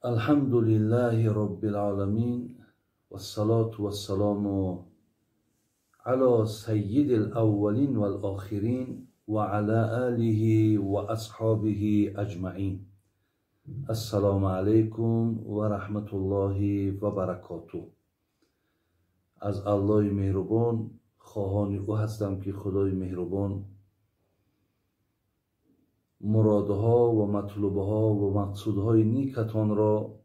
الحمد لله رب العالمين والصلاة والسلام على سيد الأولين والآخرين وعلى آله وأصحابه أجمعين. السلام عليكم ورحمة الله وبركاته. از الله مهربان خواهان او هستم که خدای مهربان مرادها و مطلوبها و مقصودهای نیکتان را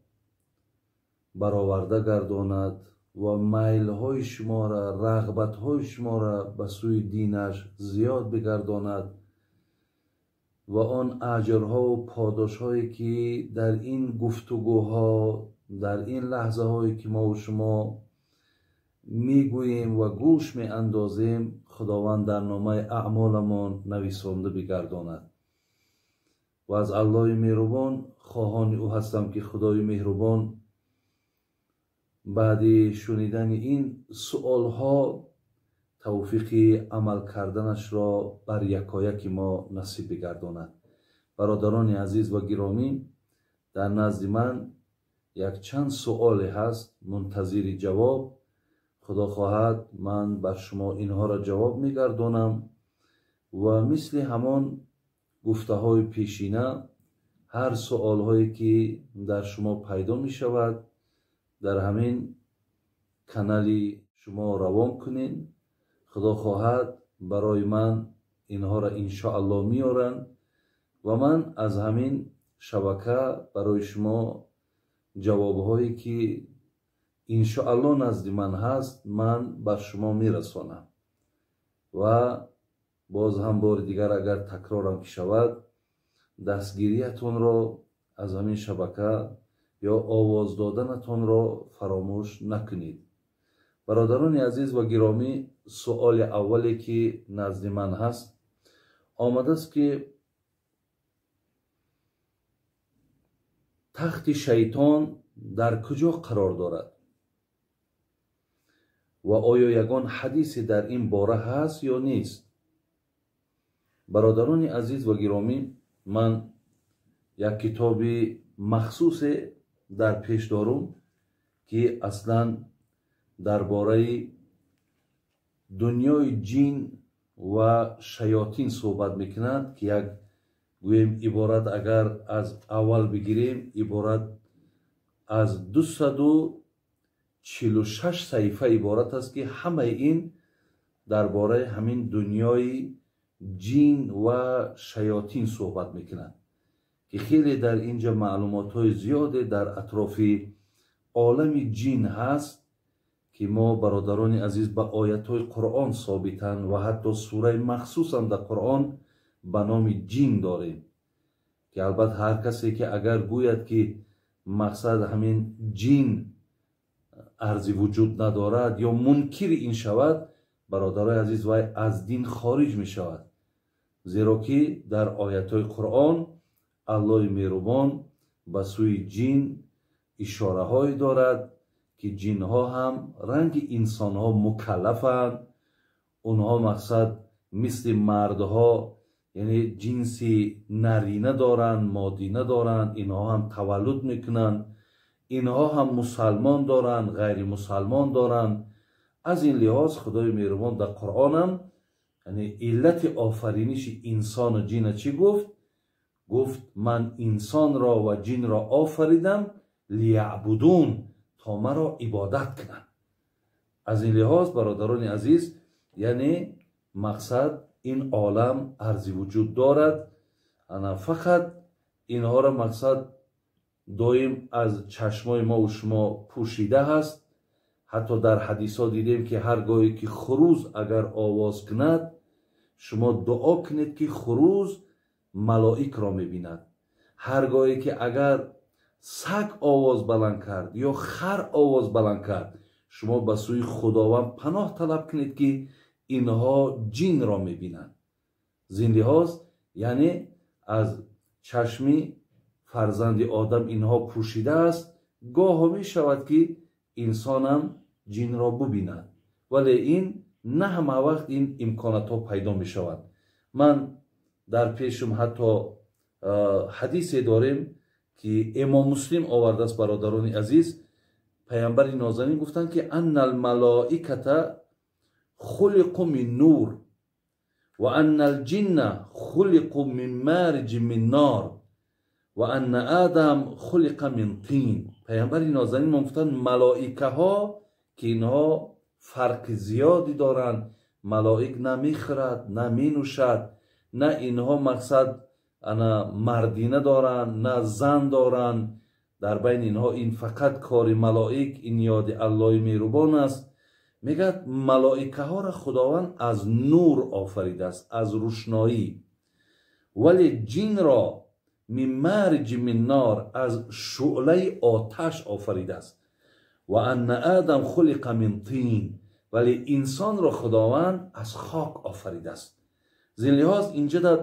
برآورده گرداند و میلهای شما را، رغبتهای شما را به سوی دینش زیاد بگرداند و آن اجرها و پاداشهایی که در این گفتگوها، در این لحظه هایی که ما و شما میگوییم و گوش میاندازیم، خداوند در نامه اعمالمان نویسانده بگرداند. و از الله مهربان خواهان او هستم که خدای مهربان بعد شنیدن این سؤالها توفیق عمل کردنش را بر یکایک ما نصیب بگرداند. برادران عزیز و گرامی، در نزد من یک چند سؤال هست منتظر جواب. خدا خواهد من بر شما اینها را جواب میگردانم و مثل همان گفته های پیشینه هر سؤال هایی که در شما پیدا می شود در همین کانال شما روان کنین. خدا خواهد برای من اینها را انشاءالله میارن و من از همین شبکه برای شما جواب هایی که انشاءالله نزد من هست من بر شما میرسانم. و باز هم بار دیگر اگر تکرارم که شود، دستگیریتون را از همین شبکه یا آواز دادنتون را فراموش نکنید. برادران عزیز و گرامی، سؤال اولی که نزد من هست آمده است که تخت شیطان در کجا قرار دارد و آیا یگان حدیثی در این باره هست یا نیست؟ برادران عزیز و گرامی، من یک کتاب مخصوص در پیش دارم که اصلا درباره دنیای جین و شیاطین صحبت میکند که یک گوییم عبارت اگر از اول بگیریم عبارت از 246 صفحه عبارت است که همه این درباره همین دنیای جین و شیاطین صحبت میکنند که خیلی در اینجا معلومات های زیاد در اطراف عالم جین هست که ما برادران عزیز به آیت های قرآن ثابتن و حتی سوره مخصوص هم در قرآن به نام جین داریم که البته هر کسی که اگر گوید که مقصد همین جین ارزی وجود ندارد یا منکر این شود، برادرای عزیز وای از دین خارج می شود، زیرا که در آیت های قرآن الله مهربان به سوی جین اشاره های دارد که جین ها هم رنگ انسان ها مکلفند. اونها مقصد مثل مردها، یعنی جنسی نرینه دارند، مادینه دارند، اینها هم تولد میکنند، اینها هم مسلمان دارند، غیر مسلمان دارند. از این لحاظ خدای مهربان در قرآن هم یعنی علت آفرینش انسان و جین چی گفت؟ گفت من انسان را و جین را آفریدم لیعبدون، تا مرا عبادت کنند. از این لحاظ برادران عزیز، یعنی مقصد این عالم ارزی وجود دارد، انا فقط اینها را مقصد دائم از چشمای ما و شما پوشیده هست. حتی در حدیث ها دیدیم که هرگاهی که خروز اگر آواز کند، شما دعا کنید که خروز ملائک را میبیند. هرگاهی که اگر سگ آواز بلند کرد یا خر آواز بلند کرد، شما به سوی خداوند پناه طلب کنید که اینها جین را میبینند. زین لحاظ یعنی از چشمی فرزند آدم اینها پوشیده است. گاه می شود که انسانم جین را ببیند، ولی این نه همه وقت این امکانات ها پیدا می شود. من در پیشم حتی Ҳадисе дорем, ки Имом Муслим овардааст, бародарони азиз. Паямбари нозанин гуфтанд, ки أن الملائكة خلقوا من نور وأن الجن خلقوا من مارج من نار وأن آدم خلق من طين. Паямбари нозанин мо гуфтанд, малоикаҳо, ки инҳо фарқи зиёдӣ доранд, малоик на мехӯрад, на менӯшад, на инҳо мақсад ана мардина доранд, на зан доранд. Дар байни инҳо ин фақат кори малоик, ин ёди Аллоҳи меҳрубон аст. Мегӯяд, малоикаҳоро Худованд аз нур офаридааст, аз рӯшноӣ, вале ҷинро من مارج من نار, аз шӯълаи оташ офаридааст. وأن آدم خلق من طين, вале инсонро Худованд аз хок офаридааст. Зин лиҳоз инҷа дар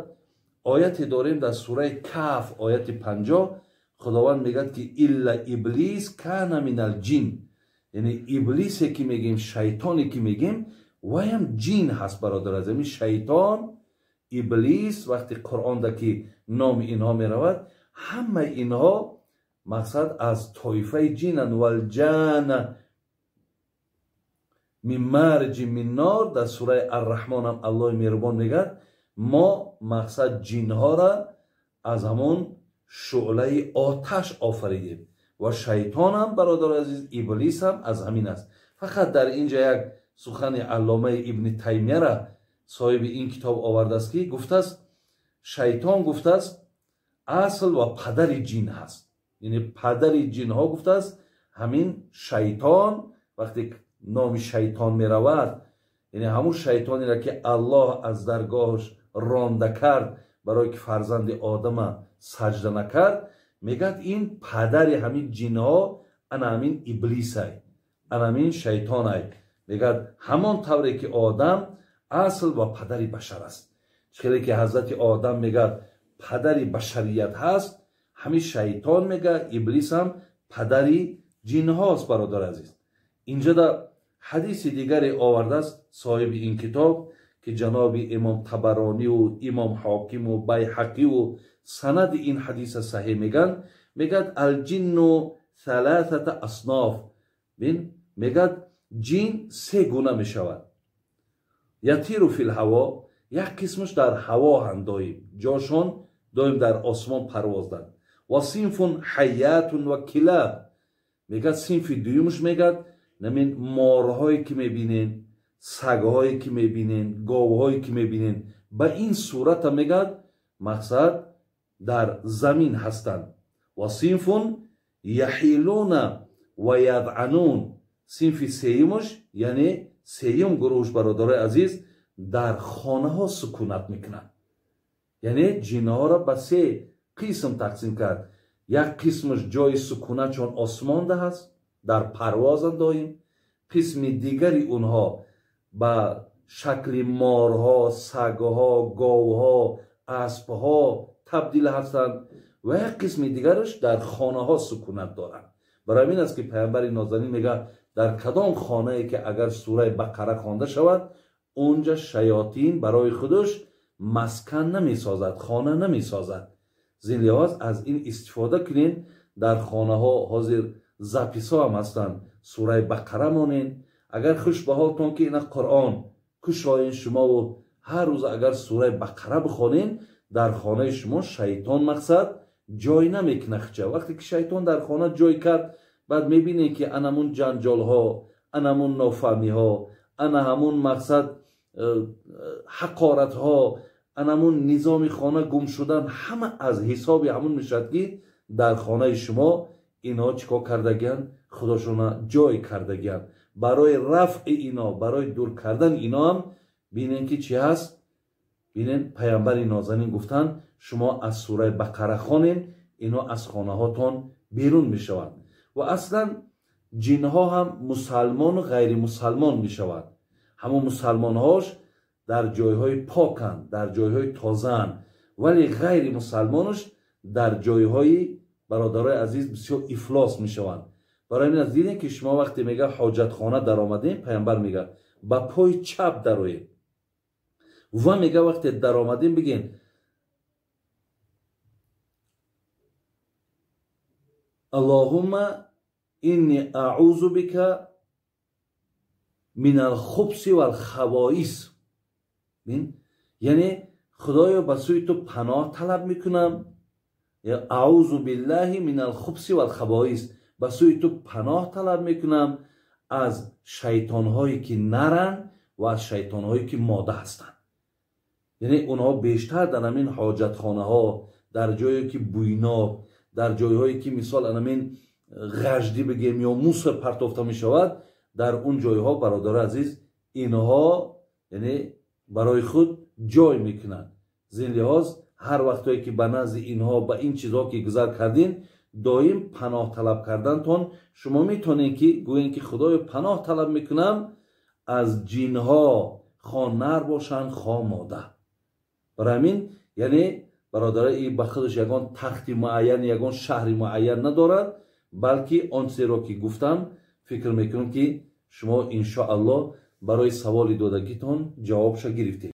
ояте дорем, дар сураи Каҳф, ояти 50, Худованд мегӯяд, ки إلا إبليس كان من الجن, яъне иблисе ки мегем, шайтоне ки мегем, ваям ҷин ҳаст, бародар аз ами шайтон, иблис. Вақти Қуръонда ки номи инҳо меравад, ҳамаи инҳо мақсад аз тоифаи ҷинанд. والجان من مارج من نار. Дар сураи Арраҳмонам Аллоҳи меҳрубон мегӯяд, мо мақсад ҷинҳоро аз ҳамон шӯълаи оташ офаридем ва шайтонам, бародари азиз, иблисам аз ҳамин аст. Фақат дар инҷа як сухани алломаи Ибни Таймияра соҳиби ин китоб овардааст, ки гуфтааст, шайтон, гуфтааст, асл ва падари ҷин ҳаст, яъне падари ҷинҳо, гуфтааст, ҳамин шайтон. Вақте номи шайтон меравад, яъне ҳамун шайтонеро, ки Аллоҳ аз даргоҳаш ронда кард, барое ки фарзанди Одама саҷда накард, мегӯяд, ин падари ҳамин ҷинҳо ана ҳамин иблисай, ана ҳамин шайтонай. Мегӯяд, ҳамон тавре ки Одам асл ва падари башар аст, хеле ки ҳазрати Одам, мегӯяд, падари башарият ҳаст, ҳамин шайтон, мегӯяд, иблисам падари ҷинҳост. Бародари азиз, инҷа да ҳадиси дигаре овардааст соҳиби ин китоб, ки ҷаноби Имом Табарониву Имом Ҳокиму Байҳақиву санади ин ҳадиса саҳеҳ мегӯянд. Мегӯяд: الجن ثلاثة أصناف. Бин, мегӯяд, ҷин се гуна мешавад. يطير في الهواء, як қисмаш дар ҳаво ҳанд, доим ҷошон доим дар осмон парвозданд. وصنف حيات وكلاب. Мегӯяд, синфи дуюмаш, мегӯяд, намин морҳое ки мебинен, сагҳое ки мебинен, говҳое ки мебинен, ба ин сурата, мегӯяд, мақсад дар замин ҳастанд. وصنف يحيلون ويذعنون. Синфи сеюмаш, яъне сеюм гурӯҳш, бародарои азиз, дар хонаҳо сукунат мекунанд. Яъне ҷинҳоро ба се қисм тақсим кард: як қисмаш ҷои сукунатшон осмонда ҳаст, дар парвозанд доим, қисми дигари онҳо ба шакли морҳо, сагҳо, говҳо, аспҳо табдил ҳастанд ва як қисми дигараш дар хонаҳо сукунат доранд. Барои ҳамин аст, ки паямбари нозанин мегӯяд, дар кадом хонае ки агар сураи Бақара хонда шавад, онҷа шаётин барои худаш маскан намесозад, хона намесозад. Зин лиҳоз аз ин истифода кунед. Дар хонаҳо ҳозир записҳо ҳам ҳастанд, сураи Бақара монед. Агар хуш ба ҳолтон, ки ина Қуръон кушоен шумову ҳар рӯз агар сураи Бақара бихонен, дар хонаи шумо шайтон мақсад ҷой намекунад хича. Вақте ки шайтон дар хона ҷой кард, баъд мебинед, ки анамун ҷанҷолҳо, анамун нофаҳмиҳо, ана ҳамун мақсад ҳақоратҳо, анамун низоми хона гум шудан, ҳама аз ҳисоби ҳамун мешавад, ки дар хонаи шумо инҳо чӣ кор кардагиянд, худошона ҷой кардагиянд. Барои рафъи ино, барои дур кардани ино ҳам бинен, ки чӣ ҳаст. Бинен, паямбари нозанин гуфтанд, шумо аз сураи Бақара хонен, ино аз хонаҳотон берун мешаванд. Ва аслан ҷинҳо ҳам мусалмону ғайримусалмон мешаванд. Ҳамон мусалмонҳош дар ҷойҳои поканд, дар ҷойҳои тозаанд, вале ғайримусалмонаш дар ҷойҳои, бародарои азиз, бисёр ифлос мешаванд. Барои ҳамин аст, дидем, ки шумо вақте мега ҳоҷатхона даромадем, паямбар мега, ба пои чап дароед ва мега, вақте даромадем, бигем Аллоҳумма инни аъузу бика минал хубси вал хабоис. Яъне худоё, ба сӯи ту паноҳ талаб мекунам. Аъузу биллаҳи минал хубси вал хабоис, ба сӯи ту паноҳ талаб мекунам аз шайтонҳое ки наранд ва аз шайтонҳое ки мода ҳастанд. Яъне онҳо бештар дар ҳамин ҳоҷатхонаҳо, дар ҷое ки буйнок, дар ҷойҳое ки мисол анамин ғаждӣ бигем ё мусор партофта мешавад, дар он ҷойҳо, бародари азиз, инҳо яъне барои худ ҷой мекунанд. Зин лиҳоз ҳар вақтое ки ба назди инҳо, ба ин чизҳо ки гузар кардин, доим паноҳ талаб кардантон шумо метавонед ки гӯед ки худоё, паноҳ талаб мекунам аз ҷинҳо, хо нар бошанд, хо мода. Барои ҳамин, яъне бародари, ба худаш ягон тахти муайян, ягон шаҳри муайян надорад, балки он чизеро ки гуфтам, фикр мекунам ки шумо иншоаллоҳ барои саволи додагитон ҷавобша гирифтед.